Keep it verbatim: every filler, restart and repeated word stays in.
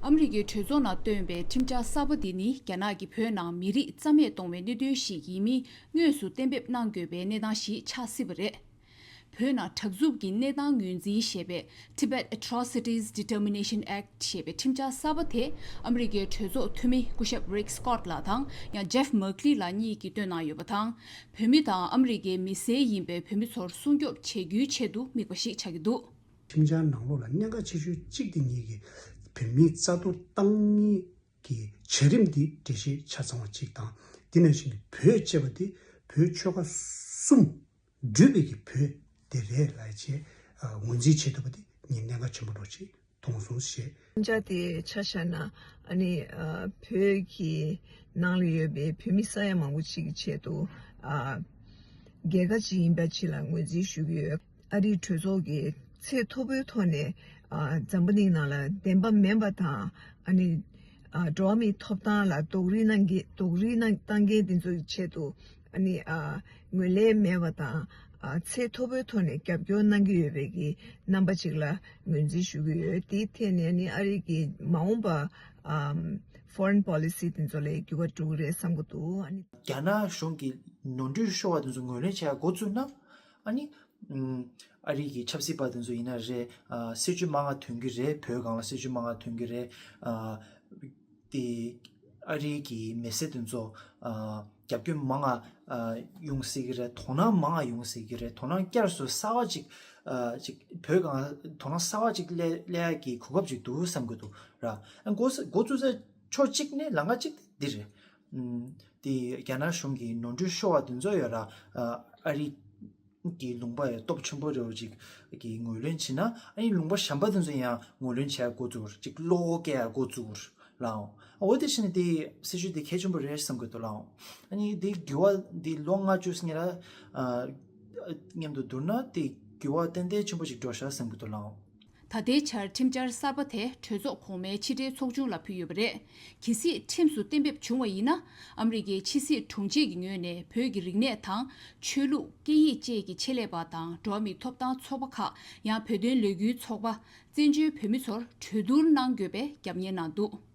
ཨ་མི་རི་ཀའི་གྲོས་ཚོགས་ནང་བཏོན་པའི་ཁྲིམས་འཆར་གསར་པ་འདི་ནི་རྒྱ་ནག་གིས་བོད་ནང་མི་རིགས་རྩ་མེད་གཏོང་བའི་གནད་དོན་ཞིག་ཡིན་མིན་དངོས་སུ་གཏན་འབེབས་གནང་དགོས་པའི་གནས་སྟངས་ཤིག་ཆགས་སྲིད་པ་རེད། བོད་ནང་དྲག་རྩུབ་ཀྱི་གནས་སྟངས་ངོས་འཛིན་ཞེས་པའི་Tibet Atrocities Determination Act ཞེས་པའི་ཁྲིམས་འཆར་གསར་པ་དེ་ཨ་མི་རི་ཀའི་གྲོས་ཚོགས་འཐུས་མི་སྐུ་ཞབས་Rick Scott ལགས་དང་ཡང་Jeff Merkley ལགས་གཉིས་ཀྱིས་བཏོན་གནང་ཡོད་པ་དང་། བོད་མི་དང་ཨ་མི་རི་ཀའི་མི་སེར་ཡིན་པའི་བོད་མི་ཚོར་སྲུང་སྐྱོབ་བྱེད་རྒྱུའི་ཆེད་དུ་དམིགས་པ་ཞིག་ཆགས་ཀྱི་འདུག། ཁྲིམས་འཆར་ནང་ལོགས་ལ་གནད་འགག་ཆེ་ཤོས་གཅིག་དེ་ཉིད་ཀྱི་བོད་མིའི་རྩ་གཏོར་བཏང་མིན་གྱི་བྱ་རིམ་འདི་འགྲེལ་བཤད་ཆ་ཚང་བ་གཅིག་དང་། དེ་ནང་བཞིན་བོད་ཅེས་པ་དེ་བོད་ཆོལ་ཁ་གསུམ་འདུས་པའི་གི་བོད་དེ་རེད་ལབ་བྱས་ངོས་འཛིན་བྱེད་ཐུབ་པ་དེ་ངས་གནད་འགག་ཆེན་པོ་འདྲ་ཅིག་མཐོང་སོང་ཞེས། ཁྲིམས་འཆར་དེ་ཆ་བཞག་ན་ཨ་ནི་ཨ་བོད་ཀྱི་ནང་ལ་ཡོད་པའི་བོད་མི་ས་ཡ་མང་པོ་ཅིག་གི་ཆེད་དུ་ཨ་རྒྱལ་ཁ་ཅིག་ཡིན་པ་ཅིག་ལ་ངོས་འཛིན་ཞུ་གི་ཡོད། ཨ་རིའི་གྲོས་ཚོགས་ཀྱི་ཚད་མཐོ་པོའི་ཐོག་ནས་ཨ་འཛམ་བུ་གླིང་ནང་ལ་བདེན་པ་མིན་པ་དང་ཨ་ནི་ཨ་འགྲོ་བ་མིའི་ཐོབ་ཐང་ལ་རྡོག་རིལ་གནང་གི་རྡོག་རིལ་གནང་བཏང་མཁན་དེ་ཚོའི་ཆེད་དུ་ཨ་ནི་ཨ་ངོས་ལེན་མེད་པ་དང་ཨ་ཚད་མཐོ་པོའི་ཐོག་ནས་རྒྱབ་སྐྱོར་གནང་གི་ཡོད་པའི་གི་རྣམ་པ་ཅིག་ལ་ངོས་འཛིན་ཞུ་གི་ཡོད། དེའི་ཐད་ནས་ཨ་ནི་ཨ་རི་གི་མ་འོངས་པ་ཨམ་foreign policy་དེ་ཚོ་ལ་འགྱུར་བ་འགྲོ་གི་རེད་བསམ་གི་འདུག། ཨ་ནི་རྒྱ་ནག་གཞུང་གི་ནོར་འཁྲུལ་ཤོར་བ་དེ་ཚོ་ངོས་ལེན་བྱས་འགོ་བཙུགས་ན་ཨ་ནི་ཨམ་ཨ་རི་གི་ཆབ་སྲིད་པ་དེ་ཚོ་ཡིན་ན་རེད། ཨ་སྲིད་བྱུས་མང་ང་ཐོན་གི་རེད། བོད་སྒང་ལ་སྲིད་བྱུས་མང་ང་ཐོན་གི་རེད། ཨ་དེ་ཨ་རི་གི་མི་སེར་དེ་ཚོ་ཨ་རྒྱབ་སྐྱོར་མང་ང་ཨ་ཡོང་སྲིད་གི་རེད། དོ་སྣང་མང་ང་ཡོང་སྲིད་གི་རེད། དོ་སྣང་བསྐྱར་གསོ་གསར་བ་ཅིག་ཨ་ཅིག་བོད་སྒང་དོ་སྣང་གསར་བ་ཅིག་སླེ་སླེ་ཡ་གི་གོ་སྐབས་ཅིག་འདུག་བསམ་གི་འདུག་ར། ཨ་འགོ་ས་འགོ་བཙུགས་ས་ཕྱོགས་གཅིག་ནས་ལམ་ཁ་གཅིག་དེ་འདི་རེད། ཨམ་དེ་རྒྱ་ནག་གཞུང་གི་ནོར་འཁྲུལ་ཤོར་བ་དེ་ཚོ་ཡོད་ར། ཨ་ཨ་རི་གི་ལུང་པ་ཡང་སྟོབས་ཆེན་པོ་རེ་བ་ཅིག་གི་ངོས་ལེན་བྱེད་ན་ཨ་ནི་ལུང་པ་གཞན་པ་དེ་ཚོ་ཡང་ངོས་ལེན་བྱེད་ཡ་འགོ་བཙུགས་ཅིག་བློ་སྐྱེ་ཡ་འགོ་བཙུགས་ལའང་། ཨ་འོ་དེ་བྱས་ནས་དེ་སྲིད་བྱུས་དེ་གལ་ཆེན་པོ་རེད་བསམ་གི་འདུག་ལའང་། ཨ་ནི་དེ་འགྱུར་བ་དེ་ལོ་ལྔ་བཅུ་སྔོན་ལ་ཨ་མཉམ་དུ་བསྡུར་ན་དེ་འགྱུར་བ་ཏན་ཏན་ཆེན་པོ་ཅིག་འགྲོ་ཤག་བསམ་གི་འདུག་ལའང་། ད་ལྟའི་ཆར་ཁྲིམས་འཆར་གསར་པ་དེ་གྲོས་ཚོགས་གོང་མའི་ཕྱི་དྲིལ་ཚོགས་ཆུང་ལ་ཕུལ་ཡོད་པ་རེད། གལ་སྲིད་ཁྲིམས་སུ་གཏན་འབེབས་བྱུང་བ་ཡིན་ན། ཨ་མི་རི་ཀའི་ཕྱི་སྲིད་དྲུང་ཆེ་གི་ངོས་ནས་བོད་ཀྱི་རིག་གནས་དང་ཆོས་ལུགས་སྐད་ཡིག་བཅས་ཀྱི་ཆེད་ལས་པ་དང་འགྲོ་བ་མིའི་ཐོབ་ཐང་ཚོགས་པ་ཁག་ཡང་བོད་དོན་ལས་འགུལ་ཚོགས་པ་བཙན་བྱོལ་བོད་མི་ཚོར་གྲོས་བསྡུར་གནང་དགོས་པའི་རྒྱབ་གཉེར་གནང་འདུག།